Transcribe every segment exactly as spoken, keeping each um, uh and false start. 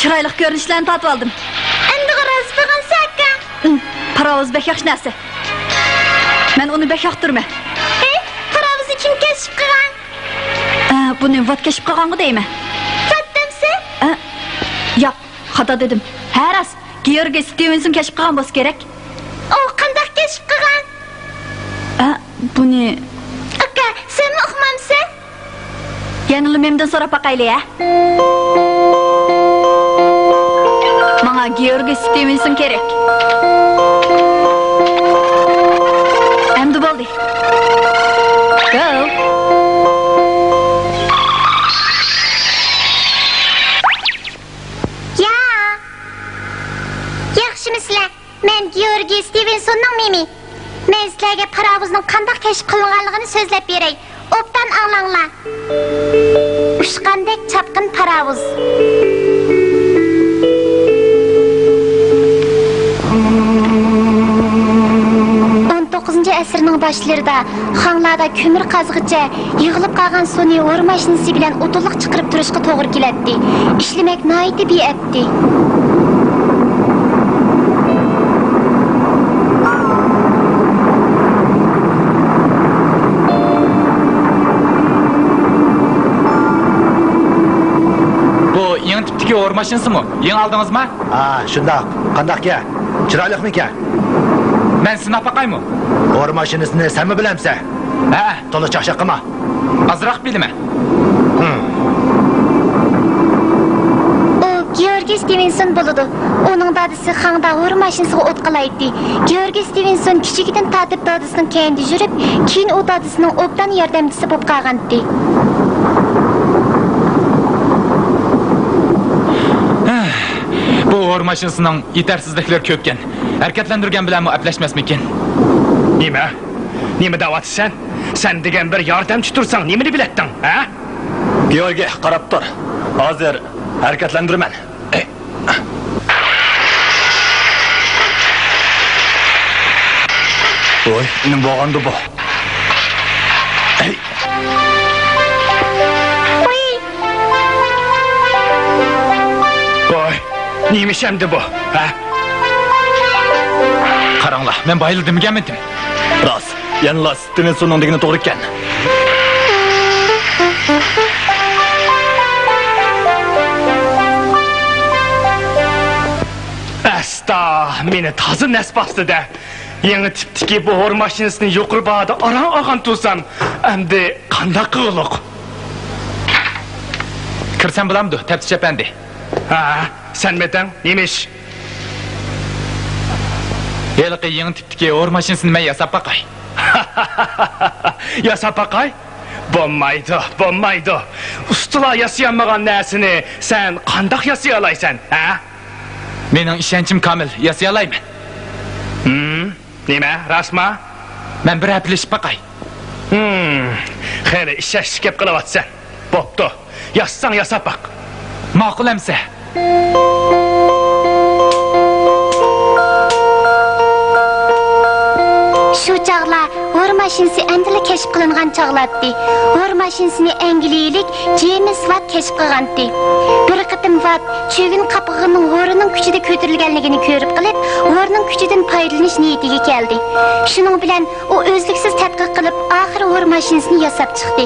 چىرايلىق كۆرۈنۈشلەرنى تارتىۋالدىم. ئەمدىغۇ رازى بولغانسەن ئاكا؟ ئىم، پاراۋۇز بەك ياخشى نەرسە. مەن ئۇنى بەك ياقتۇرىمەن. ھەي، پاراۋۇزنى كىم كەشىپ قىلغان؟ ئە، بۇنى ۋات كەشىپ قىلغانغۇ دەيمەن. ۋات دەمسەن؟ ئە، ياق، خاتا دېدىم. ھە، راست، گېئورگېي ستىۋېنسون كەشىپ قىلغان بولسا كېرەك. ئۇ قانداق كەشىپ قىلغان؟ ئە، بۇنى. ئاكا، سەنمۇ ئۇقمامسەن؟ يەنىلا مېمدىن سوراپ باقايلى، ھە؟ ماڭا گېئورگېي ستىۋېنسون كېرەك. ئەمدى بولدى. گو! يا! ياخشىمۇسىلەر؟ مەن گېئورگېي ستىۋېنسوننىڭ مېمى. مەن سىلەرگە پاراۋۇزنىڭ قانداق كەشىپ قىلىنغانلىقىنى سۆزلەپ بېرەي. ئوبدان ئاڭلاڭلار. ئۇچقاندەك چاپقىن پاراۋۇز. ئون توققۇزىنچى ئەسىرنىڭ باشلىرىدا خاڭلاردا كۆمۈر قازغىچە يىغىلىپ قالغان سۇنى ھور ماشىنىسى بىلەن ئوتۇنلۇق چىقىرىپ تۇرۇشقا توغرا كېلەتتى. ئىشلىمەك ناھايىتى بىئەپ. بۇ يېڭى تىپتىكى ھور ماشىنىسىمۇ؟ يېڭى ئالدىڭىزمۇ؟ ھا، شۇنداق. قانداقكەن؟ چىرايلىقمىكەن؟ مەن سىناپ باقايمۇ؟ ھور ماشىنىسىنى سەنمۇ بىلەمسەن؟ ھە. تولا چاقچاق قىلما. ئازراق بىلىمەن. ھىم. ئۇ گېئورگېي ستىۋېنسون بولىدۇ. ئۇنىڭ دادىسى خاڭدا ھور ماشىنىسىغا ئوت قالايتتى. گېئورگېي ستىۋېنسون كىچىكىدىن تارتىپ دادىسىنىڭ كەينىدە يۈرۈپ، كېيىن ئۇ دادىسىنىڭ ئوبدان ياردەمچىسى بولۇپ قالغانىدى. بۇ ھور ماشىنىسىنىڭ يېتەرسىزلىكلىرى كۆپكەن. ھەرىكەتلەندۈرگەن بىلەنمۇ ئەپلەشمەسمىكىن؟ نېمە؟ نېمە دەۋاتىسەن؟ سەن دېگەن بىر ياردەمچى تۇرساڭ نېمىنى بىلەتتىڭ، ھە؟ گېئورگېي، قاراپ تۇر. ھازىر ھەرىكەتلەندۈرىمەن. ۋوي، نېمە بولغاندۇ بۇ؟ ھەي! ۋوي، نېمە ئىش ئەمدى بۇ، ھە؟ قاراڭلار، مەن بايىلا دېمىگەنمىدىم؟ راست، يەنىلا ستىۋېنسوننىڭ دېگىنى توغرا ئىكەن. ئەستا، مېنى تازا نەس باستى-دە. يېڭى تىپتىكى بۇ ھور ماشىنىسىنى يۇقىرى باھادا ئاران ئالغان تۇرسام، ئەمدى قانداق قىلغۇلۇق؟ كىرسەم بولامدۇ، تەپتىش ئەپەندى؟ ھە، سەنمىدىڭ؟ نېمە ئىش؟ ھېلىقى يېڭى تىپتىكى ھور ماشىنىسىنى مەن ياساپ باقاي. ياساپ باقاي؟ بولمايدۇ، بولمايدۇ. ئۇستىلار ياسىيالمىغان نەرسىنى سەن قانداق ياسىيالايسەن، ھە؟ مېنىڭ ئىشەنچىم كامىل، ياسىيالايمەن. ھىم، نېمە، راستمۇ؟ مەن بىر ھەپىلىشىپ باقاي. ھىم، خېلى ئىشەنچلىك گەپ قىلىۋاتىسەن. بوپتۇ، ياسىساڭ ياساپ باق. ماقۇل ئەمسە. شۇ چاغلار ھور ماشىنىسى ئەمدىلا كەشىپ قىلىنغان چاغلاتتى. ھور ماشىنىسىنى ئەنگلىيەلىك جېيمىس ۋات كەشىپ قىلغانتى. بىر قېتىم ۋات چۆگۈن قاپىقىنىڭ ھورىنىڭ كۈچىدە كۆتۈرۈلگەنلىكىنى كۆرۈپ قېلىپ، ھورنىڭ كۈچىدىن پايدىلىنىش نىيىتىگە كەلدى. شۇنىڭ بىلەن ئۇ ئۈزلۈكسىز تەتقىق قىلىپ، ئاخىرى ھور ماشىنىسىنى ياساپ چىقتى.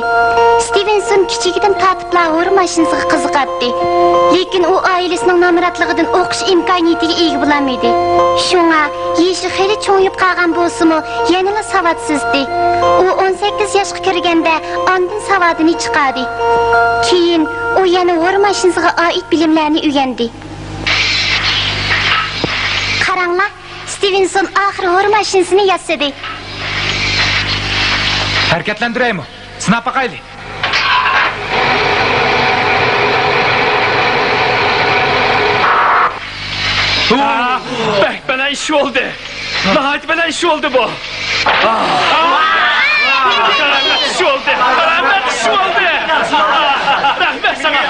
ستىۋېنسون كىچىكىدىن تارتىپلا ھور ماشىنىسىغا قىزىقاتتى. لېكىن ئۇ ئائىلىسىنىڭ نامراتلىقىدىن ئوقۇش ئىمكانىيىتىگە ئىگە بولالمىدى. شۇڭا يېشى خېلى چوڭىيىپ قالغان بولسىمۇ، يەنىلا ساۋاتسىزدى. ئۇ ئون سەككىز ياشقا كىرگەندە ئاندىن ساۋادىنى چىقاردى. كېيىن ئۇ يەنە ھور ماشىنىسىغا ئائىت بىلىملەرنى ئۆگەندى. قاراڭلار، ستىۋېنسون ئاخىرى ھور ماشىنىسىنى ياسىدى. ھەرىكەتلەندۈرەيمۇ؟ سىناپ باقايلى. ئاھ، بەك بەلەن ئىش بولدى. ناھايىتى بەلەن ئىش بولدى بۇ. ئاھ. بەلەن ئىش بولدى. بەلەن ئىش بولدى. رەھمەت ساڭا.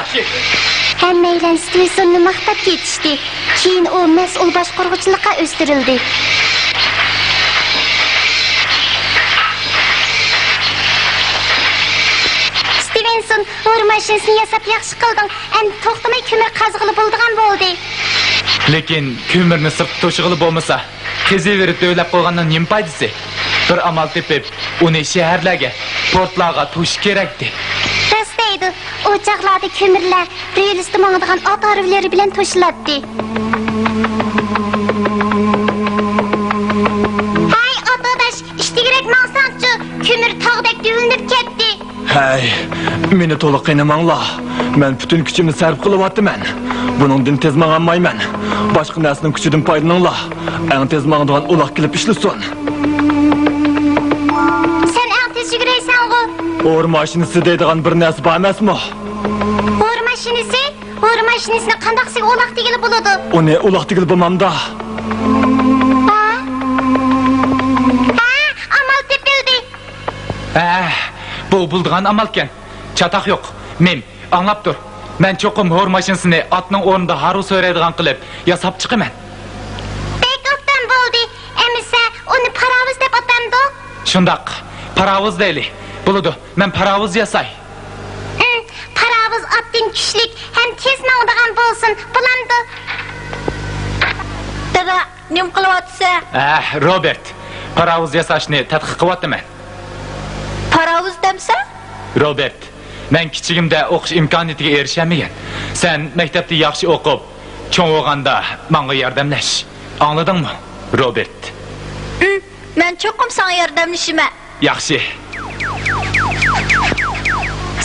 ھەممەيلەن ستىۋېنسوننى ماختاپ كېتىشتى. كېيىن ئۇ مەسئۇل باشقۇرغۇچىلىققا ئۆستۈرۈلدى. ستىۋېنسون ھور ماشىنىسىنى ياساپ ياخشى قىلدىڭ. ئەمدى توختىماي كۆمۈر قازغىلى بولىدىغان بولدى. لېكىن كۆمۈرنى سىرتقا توشۇۋېلىپ بولمىسا، قېزىۋېرىپ دۆۋىلەپ قويغاننىڭ نېمە پايدىسى؟ بىر ئامال تېپىپ، ئۇنى شەھەرلەرگە، پورتلارغا توشۇش كېرەكتى. راست دەيدۇ. ئۇ چاغلاردا كۆمۈرلەر رېلىستا ماڭىدىغان ئات ھارۋىلىرى بىلەن توشۇلاتتى. ھەي، ئات ئاداش، ئىشتىگىرەك ماڭساڭچۇ، كۆمۈر تاغدەك دۆۋىلىنىپ كەتتى. ھەي، مېنى تولا قىينىماڭلار. مەن پۈتۈن كۈچۈمنى سەرپ قىلىۋاتىمەن. بۇنىڭدىن تېز ماڭالمايمەن. باشقا نەرسىنىڭ كۈچىدىن پايدىلىنىڭلار. ئەڭ تېز ماڭىدىغان ئۇلاغ كېلىپ ئىشلىسۇن. سەن ئەڭ تېز يۈگۈرەيسەنغۇ؟ ھور ماشىنىسى دەيدىغان بىر نەرسە بار ئەمەسمۇ؟ ھور ماشىنىسى؟ ھور ماشىنىسىنى قانداقسىگە ئۇلاغ دېگىلى بولىدۇ؟ ئۇنى ئۇلاغ دېگىلى بولمامدا؟ ھە؟ ھە، ئامال تېپىلدى. ھە، بۇ بولىدىغان ئامالكەن. چاتاق يوق. مىم، ئاڭلاپ تۇر. مەن چوقۇم ھور ماشىنىسىنى ئاتنىڭ ئورنىدا ھارۋا سۆرەيدىغان قىلىپ ياساپ چىقىمەن. بەك ئوبدان بولدى. ئەمىسە، ئۇنى پاراۋۇز دەپ ئاتامدۇ؟ شۇنداق. پاراۋۇز دەيلى. بولىدۇ، مەن پاراۋۇز ياساي. ئىم، پاراۋۇز ئاتتىن كۈچلۈك ھەم تېز ماڭىدىغان بولسۇن، بولامدۇ؟ دادا، نېمە قىلىۋاتىسەن؟ ئەھ، روبېرت، پاراۋۇز ياساشنى تەتقىق قىلىۋاتىمەن. پاراۋۇز دەمسەن؟ روبېرت، مەن كىچىكىمدە ئوقۇش ئىمكانىيىتىگە ئېرىشەلمىگەن. سەن مەكتەپتە ياخشى ئوقۇپ، چوڭ بولغاندا ماڭا ياردەملەش. ئاڭلىدىڭمۇ، روبېرت؟ ئىم، مەن چوقۇم ساڭا ياردەملىشىمەن. ياخشى.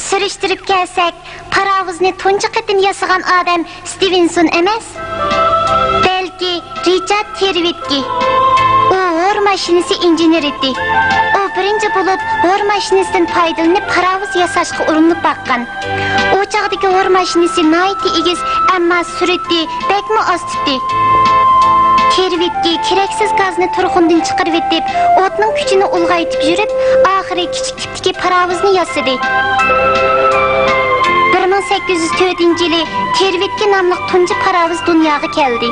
سۈرۈشتۈرۈپ كەلسەك، پاراۋۇزنى تۇنجى قېتىم ياسىغان ئادەم ستىۋېنسون ئەمەس، بەلكى رىچارد تېرۋىتكى. ئۇ ھور ماشىنىسى ئىنژېنېرى ئىدى. ئۇ بىرىنچى بولۇپ ھور ماشىنىسىدىن پايدىلىنىپ پاراۋۇز ياساشقا ئۇرۇنۇپ باققان. ئۇ چاغدىكى ھور ماشىنىسى ناھايىتى ئېگىز، ئەمما سۈرئىتى بەكمۇ ئاز ئىدى. تېرۋىتكى كېرەكسىز گازنى تۇرخۇندىن چىقىرىۋېتىپ، ئوتنىڭ كۈچىنى ئۇلغايتىپ يۈرۈپ، ئاخىرى كىچىك تىپتىكى پاراۋۇزنى ياسىدى. بىر مىڭ سەككىز يۈز تۆتىنچى يىلى تېرۋىتكى ناملىق تۇنجى پاراۋۇز دۇنياغا كەلدى.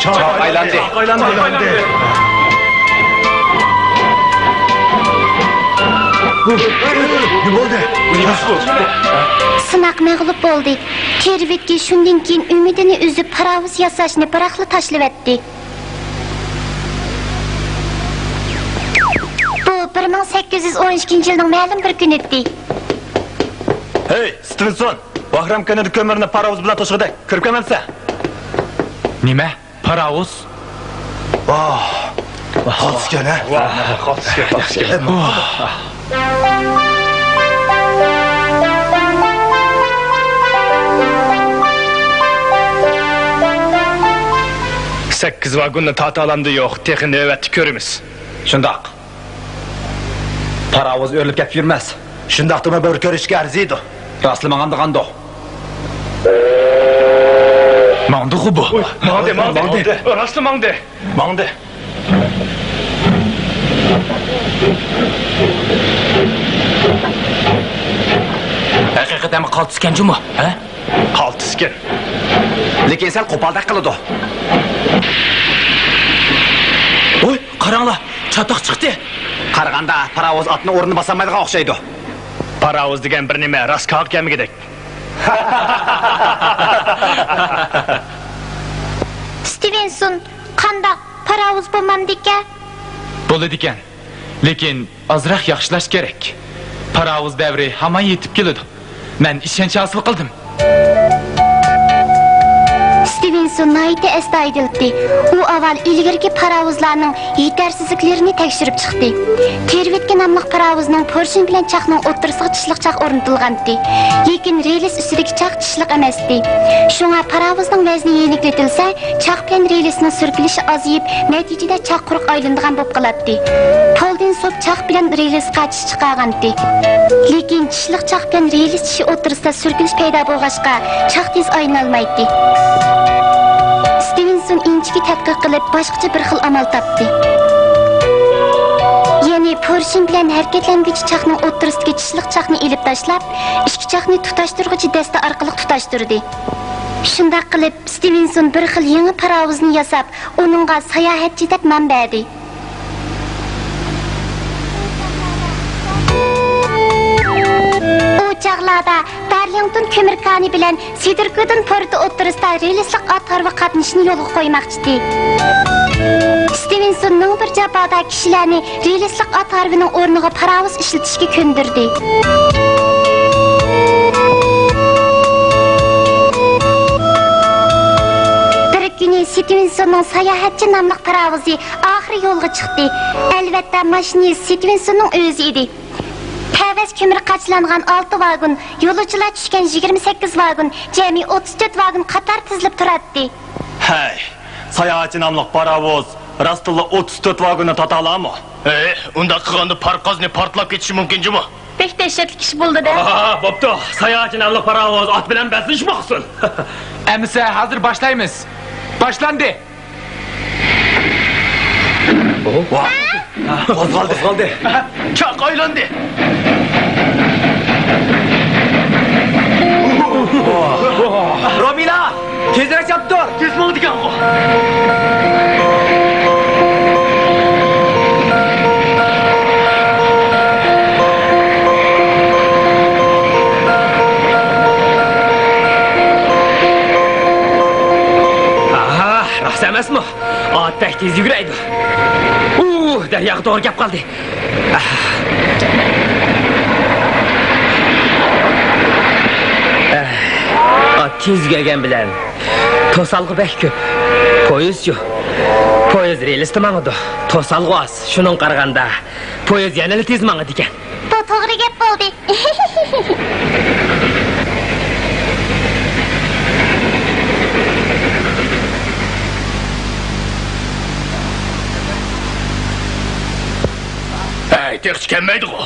چاق ئايلاندى. نېمە بولدى؟ سىناق مەغلۇپ بولدى. تېرۋىتكى شۇندىن كېيىن ئۈمىدىنى ئۈزۈپ، پاراۋۇز ياساشنى بىراقلا تاشلىۋەتتى. بۇ بىر مىڭ سەككىز يۈز ئون ئىككىنچى يىلنىڭ مەلۇم بىر كۈنى ئىدى. ھەي، ستىۋېنسون! باھرام كەينىدە كۆمۈرنى پاراۋۇز بىلەن توشقۇدەك كۆرۈپ كەلمەمسەن؟ نېمە؟ پاراۋۇز؟ ۋاھ! قالتىسكەن، ھە؟ ۋاھ، قالتىسكەن، قالتىسكەن. ۋاھ! سەككىز ۋاگوننى تارتالامدۇ يوق، تېخى نۆۋەتتە كۆرىمىز. شۇنداق. پاراۋۇز ئۆرۈلۈپ كەتكە يۈرمەس. شۇنداقتىمۇ بىر كۆرۈشكە ئەرزىيدۇ. راستلا ماڭامدىغاندۇ؟ ماڭدىغۇ بۇ. ئۇي، ماڭدى، ماڭدى، ماڭدى. راستلا ماڭدى. ماڭدى. ھەقىقەتەنمۇ قالتىسكەن جۇمۇ، ھە؟ قالتىسكەن. لېكىن سەل قوپالدەك قىلىدۇ. ۋوي، قاراڭلار، چاتاق چىقتى. قارىغاندا پاراۋۇز ئاتنىڭ ئورنىنى باسالمايدىغان ئوخشايدۇ. پاراۋۇز دېگەن بىر نېمە، راست كاغا كەلمىگۈدەك. ستىۋېنسون، قانداق، پاراۋۇز بولمامدىكەن؟ بولىدىكەن. لېكىن ئازراق ياخشىلاش كېرەك. پاراۋۇز دەۋرى ھامان يېتىپ كېلىدۇ. مەن ئىشەنچ ھاسىل قىلدىم. ستىۋېنسون ناھايىتى ئەستايىدىل ئىدى. ئۇ ئاۋۋال ئىلگىرىكى پاراۋۇزلارنىڭ يېتەرسىزلىكلىرىنى تەكشۈرۈپ چىقتى. تېرۋىتكى ناملىق پاراۋۇزنىڭ پورشىن بىلەن چاقنىڭ ئوتتۇرىسىغا چىشلىق چاق ئورنىتىلغانىدى. لېكىن رېلىس ئۈستىدىكى چاق چىشلىق ئەمەستى. شۇڭا پاراۋۇزنىڭ ۋەزنى يېنىكلىتىلسە، چاق بىلەن رېلىسنىڭ سۈركىلىشى ئازىيىپ، نەتىجىدە چاق قۇرۇق ئايلىنىدىغان بولۇپ قالاتتى. پولدىن سوپ چاق بىلەن رېلىسقا چىش چىقارغانتى. لېكىن چىشلىق چاق بىلەن رېلىس چىشى ئوتتۇرىسىدا سۈركىلىش پەيدا بولغاچقا، چاق تېز ئايلىنالمايتتى. ستىۋېنسون ئىنچىكە تەتقىق قىلىپ، باشقىچە بىر خىل ئامال تاپتى. يەنى پورشىن بىلەن ھەرىكەتلەنگۈچى چاقنىڭ ئوتتۇرىسىدىكى چىشلىق چاقنى ئېلىپ تاشلاپ، ئىككى چاقنى تۇتاشتۇرغۇچى دەستە ئارقىلىق تۇتاشتۇردى. شۇنداق قىلىپ، ستىۋېنسون بىر خىل يېڭى پاراۋۇزنى ياساپ، ئۇنىڭغا ساياھەتچى دەپ نام بەردى. ئۇ چاغلاردا دارلىڭتون كۆمۈر كانى بىلەن سېدرگودېن پورتى ئوتتۇرىسىدا رېلىسلىق ئات ھارۋا قاتنىشىنى يولغا قويماقچىدى. ستېۋېنسون مىڭ بىر جاپادا كىشىلەرنى رېلىسلىق ئات ھارۋىنىڭ ئورنىغا پاراۋۇز ئىشلىتىشكە كۆندۈردى. بىر كۈنى ستېۋېنسوننىڭ ساياھەتچى ناملىق پاراۋۇزى ئاخىرى يولغا چىقتى. ئەلۋەتتە، ماشىنىست ستېۋېنسوننىڭ ئۆزى ئىدى. تەۋەس كۆمۈر قاچىلانغان ئالتە ۋاگون، يولۇچىلار چۈشكەن يىگىرمە سەككىز ۋاگون، جەمئىي ئوتتۇز تۆت ۋاگون قاتار تىزىلىپ تۇراتتى. ھەي، ساياھەتچى ناملىق پاراۋۇز راستتىنلا ئوتتۇز تۆت ۋاگوننى تارتالامۇ؟ ھەي، ئۇنداق قىلغاندا پارقازنى پارتلاپ كېتىشى مۇمكىن جۇمۇ. بەك دەھشەتلىك ئىش بولدى-دە. ئاھا، بوپتۇ. ساياھەتچى ناملىق پاراۋۇز ئات بىلەن بەسلىشىپ باقسۇن. ئەمىسە ھازىر باشلايمىز. باشلاندى. ۋاھ! قوزغالدى. قوزغالدى. چاق ئايلاندى. رومىلا! تېزرەك چاپتۇر! تېز ماڭىدىكەنغۇ. ئاھ، راست ئەمەسمۇ؟ ئات بەك تېز يۈگۈرەيدۇ. ئۇ، دەرياغا توغرا كەپ قالدى. ئات تېز يۈگۈرگەن بىلەن توسالغۇ بەك كۆپ. پويىز يوق. پويىز رېلىستا ماڭىدۇ. توسالغۇ ئاز. شۇنىڭغا قارىغاندا، پويىز يەنىلا تېز ماڭىدىكەن. بۇ توغرا گەپ بولدى. ھەي، تېخىچە كەلمەيدىغۇ.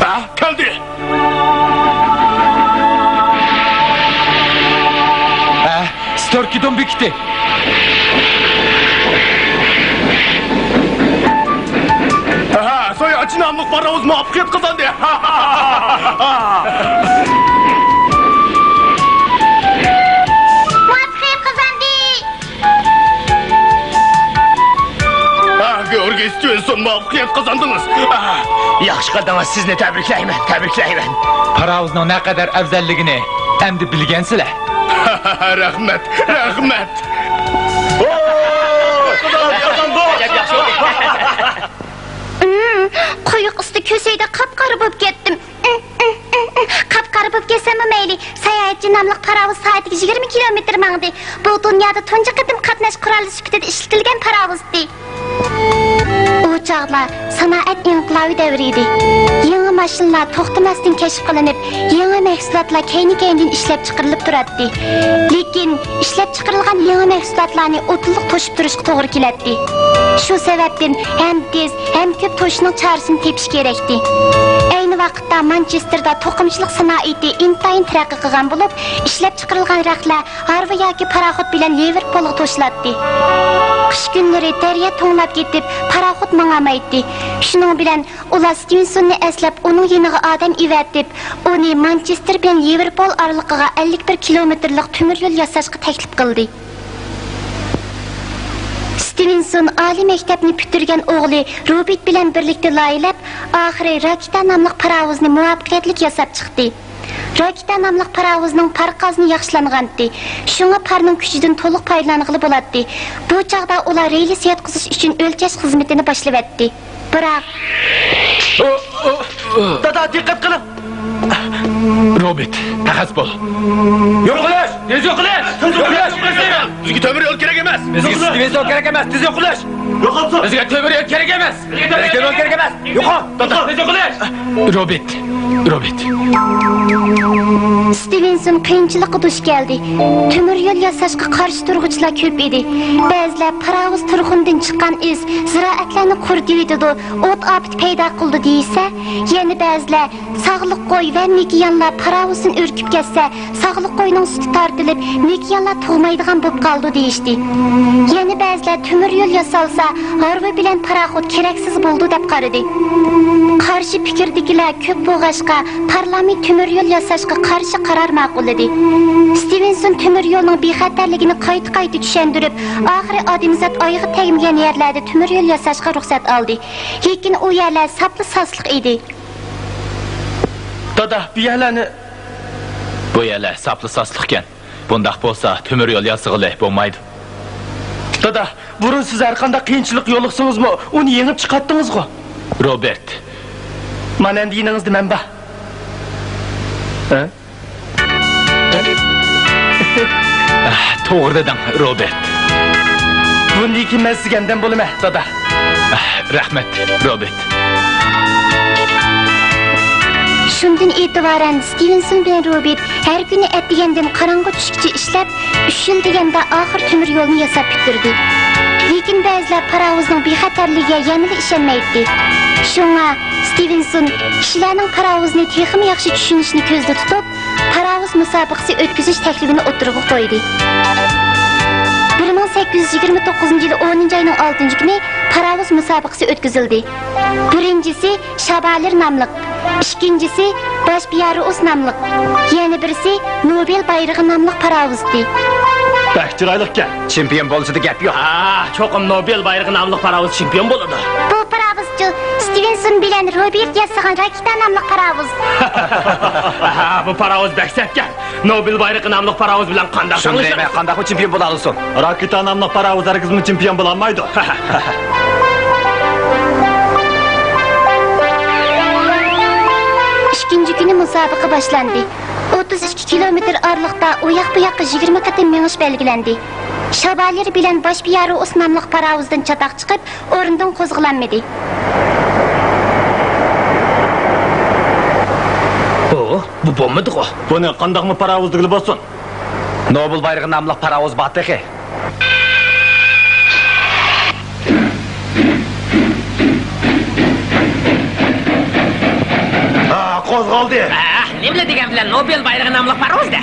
ھە، كەلدى. ھە، ستوركىدون بېكىتى. ھە، ساياھەتچى ناملىق پاراۋۇز مۇۋەپپەقىيەت قازاندى. مۇۋەپپەقىيەت قازاندى. ئاھ، گېئورگىي ستېۋېنسون، مۇۋەپپەقىيەت قازاندىڭىز. ئاھ. ياخشى قىلدىڭىز، سىزنى تەبرىكلەيمەن، تەبرىكلەيمەن. پاراۋۇزنىڭ نەقەدەر ئەۋزەللىكىنى ئەمدى بىلگەنسىلەر. رەھمەت، رەھمەت. ئۇم، قويۇق ئىستا كۆسەيدە قاپقارا بولۇپ كەتتىم. قاپقارا بولۇپ كەتسەممۇ مەيلى، ساياھەتچى ناملىق پاراۋۇز سائىتىگە يىگىرمە كىلومېتىر ماڭدى. بۇ دۇنيادا تۇنجى قېتىم قاتناش قورالى سۈپىتىدە ئىشلىتىلگەن پاراۋۇزتى. ئۇ چاغلار سانائەت ئىنقىلابى دەۋرى ئىدى. يېڭى ماشىنىلار توختىماستىن كەشىپ قىلىنىپ، يېڭى مەھسۇلاتلار كەينى-كەينىدىن ئىشلەپ چىقىرىلىپ تۇراتتى. لېكىن ئىشلەپ چىقىرىلغان يېڭى مەھسۇلاتلارنى ئوتتۇلۇق توشۇپ تۇرۇشقا توغرا كېلەتتى. شۇ سەۋەبتىن ھەم تېز، ھەم كۆپ توشۇشنىڭ چارىسىنى تېپىش كېرەكتى. ئەينى ۋاقىتتا مانچېستېردا توقۇمىچىلىق سانائىتى ئىنتايىن تەرەققىي قىلغان بولۇپ، ئىشلەپ چىقىرىلغان رەختلەر ھارۋا ياكى پاراخوت بىلەن لىۋېرپولغا توشۇلاتتى. قىش كۈنلىرى دەريا توڭلاپ كېتىپ، پاراخوت ماڭالمايتتى. شۇنىڭ بىلەن ئۇلار ستېۋېنسوننى ئەسلەپ، ئۇنىڭ يېنىغا ئادەم ئەۋەتىپ، ئۇنى مانچېستېر بىلەن لىۋېرپول ئارىلىقىغا ئەللىك بىر كىلومېتىرلىق تۆمۈر يول ياساشقا تەكلىپ قىلدى. ستېۋېنسون ئالىي مەكتەپنى پۈتتۈرگەن ئوغلى روبېرت بىلەن بىرلىكتە لايىھەلەپ، ئاخىرى راكېتا ناملىق پاراۋۇزنى مۇۋەپپەقىيەتلىك ياساپ چىقتى. راكېتا ناملىق پاراۋۇزنىڭ پارقازنى ياخشىلانغانتى، شۇڭا پارنىڭ كۈچىدىن تولۇق پايدىلانغىلى بولاتتى. بۇ چاغدا ئۇلار رېلىس ياتقۇزۇش ئۈچۈن ئۆلچەش خىزمىتىنى باشلىۋەتتى. بىراق. دادا، دىققەت قىلىڭ! روبېرت، قەغەز بول. يوقىلىش! تېز يوقىلىش! تېز يوقىلىش! بىزگە تۆمۈر يول كېرەك ئەمەس! بىزگە ستېۋېنسون كېرەك ئەمەس! تېز يوقىلىش! يوقاپسىز! بىزگە تۆمۈر يول كېرەك ئەمەس! بىزگە تۆمۈر يول كېرەك ئەمەس! يوقال! دادا، تېز يوقىلىش! روبېرت، روبېرت. ستېۋېنسون قىيىنچىلىققا دۇچ كەلدى. تۆمۈر يول ياساشقا قارشى تۇرغۇچىلار كۆپ ئىدى. بەزىلەر پاراۋۇز تۇرخۇنىدىن چىققان ئىس زىرائەتلەرنى قۇرۇتۇۋېتىدۇ، ئوت ئاپىتى پەيدا قىلىدۇ دېيىشسە، يەنە بەزىلەر ساغلىق قوي ۋە مېكىيانلار پاراۋۇزدىن ئۈركۈپ كەتسە، ساغلىق قوينىڭ سۈتى تارتىلىپ، مېكىيانلار تۇغمايدىغان بولۇپ قالىدۇ دېيىشتى. يەنە بەزىلەر تۆمۈر يول ياسالسا، ھارۋا بىلەن پاراخوت كېرەكسىز بولىدۇ دەپ قارىدى. قارشى پىكىردىكىلەر كۆپ بولغاچقا، پارلامېنت تۆمۈر يول ياساشقا قارشى قارار ماقۇللىدى. ستېۋېنسون تۆمۈر يولنىڭ بىخەتەرلىكىنى قايتا-قايتا چۈشەندۈرۈپ، ئاخىرى ئادەمزات ئايىغى تەگمىگەن يەرلەردە تۆمۈر يول ياساشقا رۇخسەت ئالدى. لېكىن ئۇ يەرلەر ساپلا ساسلىق ئىدى. دادا، بۇ يەرلەرنى. بۇ يەرلەر ساپلا ساسلىقكەن. بۇنداق بولسا، تۆمۈر يول ياسىغىلى بولمايدۇ. دادا، بۇرۇن سىز ھەرقانداق قىيىنچىلىق يولۇقسىڭىزمۇ، ئۇنى يېڭىپ چىقاتتىڭىزغۇ؟ روبېرت. مانا ئەمدى يېنىڭىزدا مەن بار. ھە؟ ئاھ، توغرا دېدىڭ، روبېرت. بۇندىن كېيىن مەن سىزگە ھەمدەم بولىمەن، دادا. ئاھ، رەھمەت، روبېرت. شۇندىن ئېتىبارەن ستىۋېنسون بىلەن روبېرت ھەر كۈنى ئەتىگەندىن قاراڭغۇ چۈشكىچە ئىشلەپ، ئۈچ يىل دېگەندە ئاخىر تۆمۈر يولنى ياساپ پۈتتۈردى. لېكىن بەزىلەر پاراۋۇزنىڭ بىخەتەرلىكىگە يەنىلا ئىشەنمەيتتى. شۇڭا ستىۋېنسون كىشىلەرنىڭ پاراۋۇزنى تېخىمۇ ياخشى چۈشىنىشىنى كۆزدە تۇتۇپ، پاراۋۇز مۇسابىقىسى ئۆتكۈزۈش تەكلىپىنى ئوتتۇرىغا قويدى. بىر مىڭ سەككىز يۈز يىگىرمە توققۇزىنچى يىلى ئونىنچى ئاينىڭ ئالتىنچى كۈنى پاراۋۇز مۇسابىقىسى ئۆتكۈزۈلدى. بىرىنچىسى شابالېر ناملىق، ئىككىنچىسى باش بىيارۇئۇس ناملىق، يەنە بىرسى نوبېل بايرىقى ناملىق پاراۋۇزدى. بەك چىرايلىقكەن. چېمپىيون بولۇشىدا گەپ يوق. ھا، چوقۇم نوبېل بايرىقى ناملىق پاراۋۇز چېمپىيون بولىدۇ. بۇ پاراۋۇزچۇ، ستىۋېنسون بىلەن روبېرت ياسىغان راكېتا ناملىق پاراۋۇز. ھا، بۇ پاراۋۇز بەك سەتكەن. نوبېل بايرىقى ناملىق پاراۋۇز بىلەن قانداق شۇنى تالىشىمىز؟ دەيمەن، قانداقمۇ چېمپىيون بولالىسۇن؟ راكېتا ناملىق پاراۋۇز ھەرگىزمۇ چېمپىيون بولالمايدۇ. ئىككىنچى كۈنى مۇسابىقە باشلاندى. ئوتتۇز ئىككى كىلومېتىر ئارىلىقتا ئۇ ياق بۇ ياققا يىگىرمە قېتىم مېڭىش بەلگىلەندى. شابالېر بىلەن باش بىيارۇئۇس ناملىق پاراۋۇزدىن چاتاق چىقىپ، ئورنىدىن قوزغىلالمىدى. ئۇ، بۇ بولمىدىغۇ. بۇنى قانداقمۇ پاراۋۇز دېگىلى بولسۇن؟ نوبېل بايرىقى ناملىق پاراۋۇز بار تېخى. ھا، قوزغالدى. ئاھ، نېمىلا دېگەن بىلەن نوبېل بايرىقى ناملىق پاراۋۇز-دە.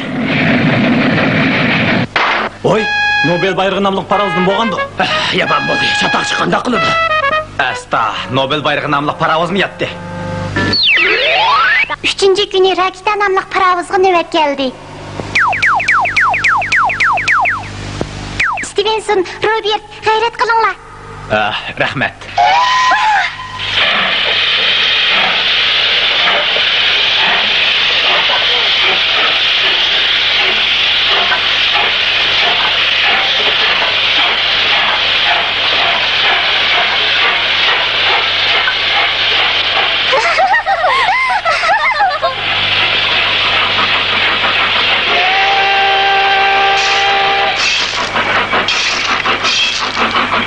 ۋوي، نوبېل بايرىقى ناملىق پاراۋۇز نېمە بولغاندۇ؟ ئاھ، يامان بولدى. چاتاقچى قانداق قىلىدۇ؟ ئەستا، نوبېل بايرىقى ناملىق پاراۋۇزمۇ ياتتى. ئۈچىنچى كۈنى راكېتا ناملىق پاراۋۇزغا نۆۋەت كەلدى. ستىۋېنسون، روبېرت، غەيرەت قىلىڭلار. ئاھ، رەھمەت.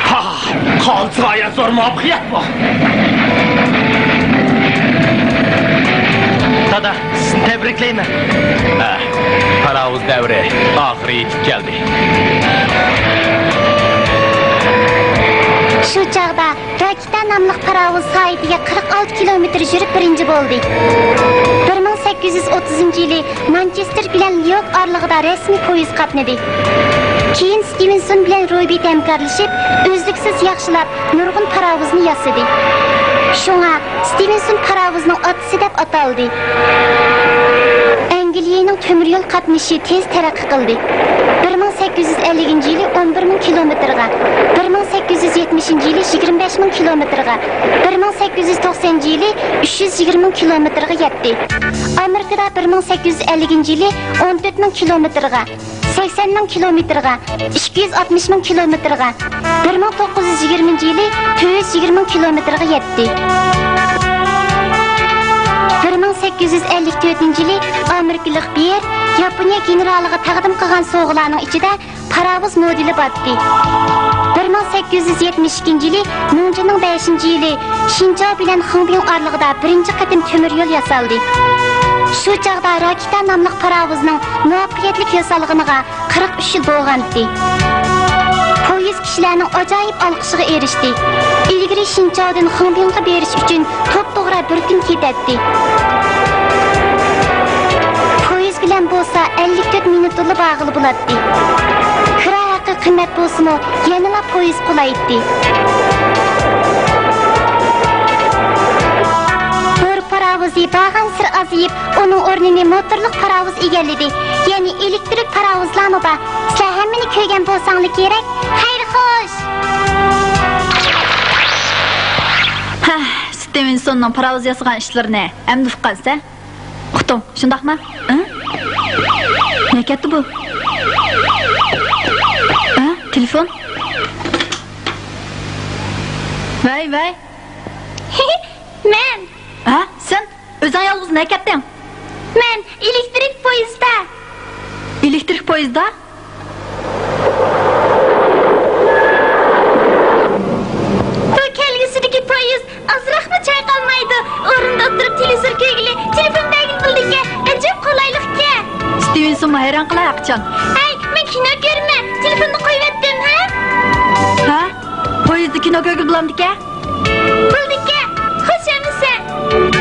ھا، قالتىس غايەت زور مۇۋەپپەقىيەت بۇ. دادا، سىزنى تەبرىكلەيمەن. ھە، پاراۋۇز دەۋرى ئاخىرى يېتىپ كەلدى. شۇ چاغدا راكېتا ناملىق پاراۋۇز سائىتىگە قىرىق ئالتە كىلومېتىر يۈرۈپ بىرىنچى بولدى. بىر مىڭ سەككىز يۈز ئوتتۇزىنچى يىلى مانچېستېر بىلەن ليوك ئارىلىقىدا رەسمىي پويىز قاتنىدى. كېيىن ستىۋېنسون بىلەن روبېرت ھەمكارلىشىپ، ئۈزلۈكسىز ياخشىلاپ، نۇرغۇن پاراۋۇزنى ياسىدى. شۇڭا ستىۋېنسون پاراۋۇزنىڭ ئاتىسى دەپ ئاتالدى. ئەنگلىيەنىڭ تۆمۈر يول قاتنىشى تېز تەرەققىي قىلدى. بىر مىڭ سەككىز يۈز ئەللىكىنچى يىلى ئون بىر مىڭ كىلومېتىرغا، بىر مىڭ سەككىز يۈز يەتمىشىنچى يىلى يىگىرمە بەش مىڭ كىلومېتىرغا، بىر مىڭ سەككىز يۈز توقسەنىنچى يىلى ئۈچ يۈز يىگىرمە مىڭ كىلومېتىرغا يەتتى. ئامېرىكىدا بىر مىڭ سەككىز يۈز ئەللىكىنچى يىلى ئون تۆت مىڭ كىلومېتىرغا، سەكسەن مىڭ كىلومېتىرغا، ئىككى يۈز ئاتمىش مىڭ كىلومېتىرغا، بىر مىڭ توققۇز يۈز يىگىرمىنچى يىلى تۆت يۈز يىگىرمە مىڭ كىلومېتىرغا يەتتى. بىر مىڭ سەككىز يۈز ئەللىك تۆتىنچى يىلى ئامېرىكىلىق بېيېر ياپونىيە گېنېرالىغا تەقدىم قىلغان سوۋغىلارنىڭ ئىچىدە پاراۋۇز مودېلى بارتتى. بىر مىڭ سەككىز يۈز يەتمىش ئىككىنچى يىلى مىڭجىنىڭ بەشىنچى يىلى شىنچاۋ بىلەن خېڭبيۇڭ ئارىلىقىدا بىرىنچى قېتىم تۆمۈر يول ياسالدى. شۇ چاغدا راكېتا ناملىق پاراۋۇزنىڭ مۇۋەپپەقىيەتلىك ياسالغىنىغا قىرىق ئۈچ يىل بولغانتى. پويىز كىشىلەرنىڭ ئاجايىپ ئالقىشىغا ئېرىشتى. ئىلگىرى شىنچاۋدىن خېڭبيۇڭغا بېرىش ئۈچۈن توپتوغرا بىر كۈن كېتەتتى. پويىز بىلەن بولسا ئەللىك تۆت مىنۇتتىلا بارغىلى بولاتتى. كىرا ھەققى قىممەت بولسىمۇ، يەنىلا پويىز قۇلايتتى. بور پاراۋۇزى بارغانسېرى ئازىيىپ، ئۇنىڭ ئورنىنى موتورلۇق پاراۋۇز ئىگىلىدى. يەنى ئېلېكتىرىك پاراۋۇزلارمۇ بار. سىلەر ھەممىنى كۆرگەن بولساڭلار كېرەك. خەير خوش! ھە، ستىۋېنسوننىڭ پاراۋۇز ياسىغان ئىشلىرىنى ئەمدى ئۇققانسەن؟ ئۇقتۇڭ، شۇنداقمۇ؟ ھە؟ نەگە كەتتى بۇ؟ ھە؟ تېلېفون؟ ۋەي، ۋەي. مەن. ھە؟ سەن؟ ئۆزۈڭ يالغۇز نەگە كەتتىڭ؟ مەن ئېلېكتىرىك پويىزدا. ئېلېكتىرىك پويىزدا؟ بۇ كەلگۈسىدىكى پويىز ئازراقمۇ چايقالمايدۇ. ئورنىدا ئولتۇرۇپ تېلېۋىزور كۆرگىلى، تېلېفون بەرگىلى بولىدىكەن. ئەجەب قولايلىقكەن. ستىۋېنسونمۇ ھەيران قالار ھەرقاچان. ھەي، مەن كىنو كۆرىمەن. تېلېفوننى قويۇۋەتتىم، ھە؟ ھە؟ پويىزدا كىنو كۆرگىلى بولامدىكەن؟ بولىدىكەن. خوش ئەمىسە.